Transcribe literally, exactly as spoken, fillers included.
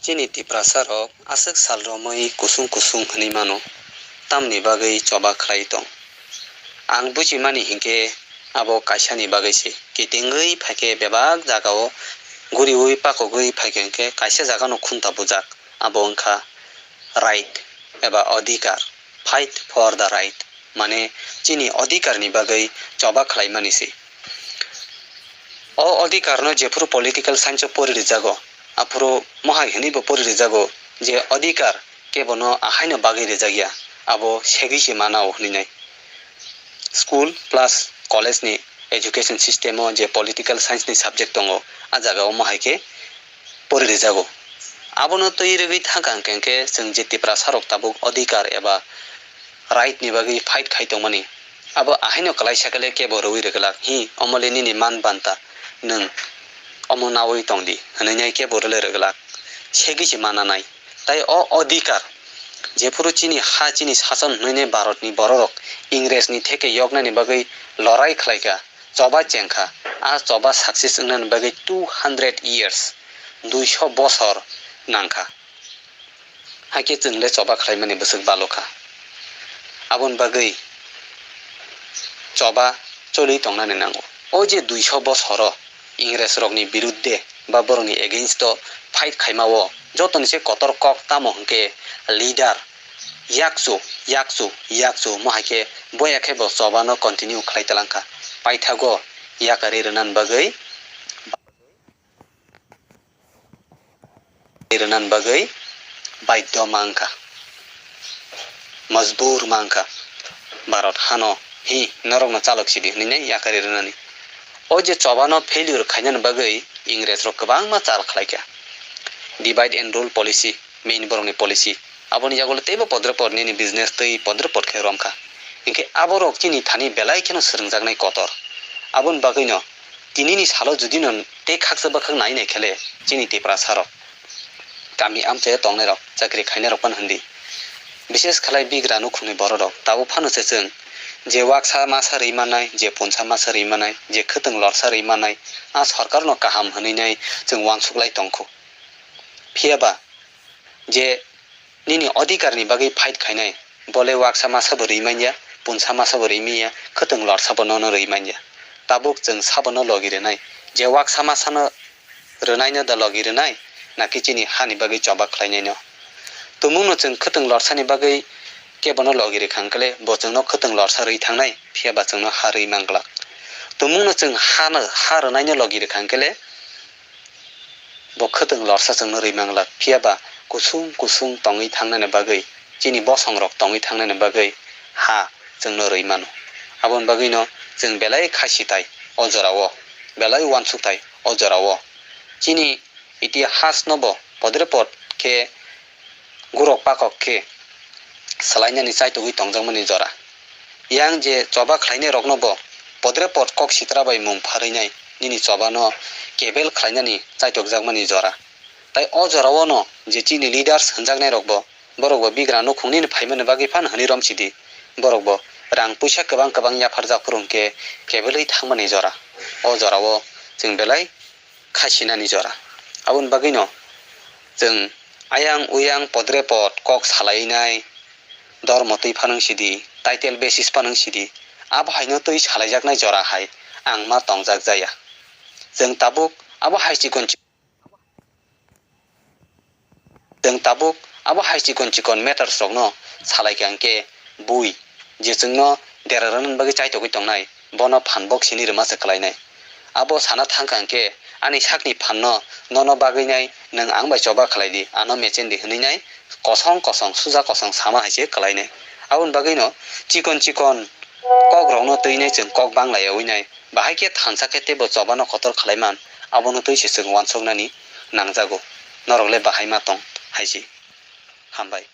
Chini Tiprasa rok aswk sal romwi kusung kusung hwnwi mano, tamni bagwi choba khlai tong? Ang bujimani hinkhe abo kaisani bagwi se. Kitingwi phaikhe bebak jagao guriwi pakogwi phaikhe hinkhe kaisa jagano khunta bujak, abo wngkha right eba adhikar, fight for the right, mane chini adhikar ni bagwi choba khlaimani se. O adhikar no jephuru political science o pori rijago, aphuru mohai hwnwi bo pori rijago je adhikar kebo no ahai no bagwi rijak ya, abo segwi se mana o hwnwi nai. School plus college ni education system o je political science ni subject tongo, a jaga o mohai khe pori rijago. Abono twi rwgwi thangkha hwnkhe chwng je Tiprasa rok tabuk adhikar eba right ni bagwi fight khai tongmani. Abo ahaino kwlaisa khe le kebo rwui rwglak, hi, omo le nini man banta, nwng omo naui tong di hwnwi nai kebo rwle rwglak, segwi se mana nai. Tai o adhikar, jephuru chini ha, chini sason hwnwi nai Bharat ni borok rok Ingres ni theke yoknani bagwi lorai khlai kha, choba cheng kha, a choba success wngnani bagwi two hundred years, duiso bosor nang kha. Hakhe chwng le choba khlaimani bwswk balo kha. Aboni bagwi choba choli tongnani nango. O je duiso bosoro Ingres rokni birudde ba borokni against o fight khaima o jotoni se kotor kok tamo hwnkhe leader yakchu, yakchu, yakchu mo hai khe boya khe bo choba no continue khlai talangkha. Paithago yakarwi rwnani bagwi rwnani bagwi baidhyo ma wngkha, majbur ma wngkha. Bharat hano hi norokno chalok sidi hwnwi nai yakarwi rwnani. O je choba no failure khainani bagwi Ingres rok kwbangma chal khlai kha, divide and rule policy, main borokni policy. Aboni yagulo teibo podre pod nini business tei podre pod khe romkha. Hinkhe aborok chini thani belai kheno swrwngjaknai kotor. Aboni bagwino tinini salo judino tei khaksa bwkhak nai nai khele chini Tiprasa rok, kami amchaio tongnai rok, chakri khainai rok phano hwndi, bishes khlai bigra nukhungni borok rok tabuk phano se chwng je waksa masa rwi mannai, je punsa masa rwi mannai, je khwtwng lorsa rwi mannai, a sorkarno kaham hwnwi nai chwng uansuk lai tongkhu. Phiya ba je nini adhikar ni bagwi fight khainai, bo le waksa masa bo rwi manya, punsa masa bo rwi manya, khwtwng lorsa bo nono rwi manya. Tabuk chwng sabono logi rwnai, je waksa masano rwnaino da logi rwnai, naki chini hani bagwi choba khlainaino? Tumungno chwng khwtwng lorsani bagwi kebono logi rwkha hwnkhe le bo chwngno khwtwng lorsa rwi thangnai, phiya ba chwngno ha rwi manglak. Tumungno chwng hano, ha rwnaino logi rwkha hwnkhe le bo khwtwng lorsa chwngno rwi manglak, phiya ba kusung kusung tongwi thangnani bagwi, chini bosongrok tongwi thangnani bagwi ha chwngno rwi mano. Aboni bagwino chwng belai kha sitai o jorao, belai uansuktai o jorao. Chini itihasno bo podre pod khe gurok pakok khe swlainani chaitogwi tongjakmani jora. Yang je choba khlainai rokno bo podre pod kok sitra bai mung pharwi nai nini choba no kebel khlainani chaitokjakmani jora. Tai o jora o no je chini leaders hwnjaknai rok bo, borok bo bigra nukhung nini phaimani bagwi phano hwnwi romsidi. Borok bo rang puisa kwbang kwbang yapharjak phuru hwnkhe kebelwi thangmani jora. O jora o chwng belai kha sinani jora. Aboni bagwino chwng ayang uyang podre pod kok salainai, dormo twi phanang sidi, title basis phanang sidi, abo haino twi salaijaknai jora hai ang ma tongjak jaya. Chwng tabuk abo hai chikon chi-, chwng tabuk abo hai chikon chikon matters rokno salaikha hwnkhe bui je chwngno dera rwnani bagwi chaitogwi tongnai, bono phan bok sini rwma se kwlainai. Abo sana thangkha hwnkhe ani sakni phanno nono bagwinai nwng ang bai choba khlai di, ano mechen di hwnwi nai kosong kosong, suja kosong sama hai se kwlainai. Aboni bagwino chikon chikon kok rokno twi nai chwng kok bang laiyawi nai, bahai khe thansa khe teibo choba no kotor khlai man, abono twi se chwng uansuk nani nangjago. Norok le bahai ma tong hai se. Hambai.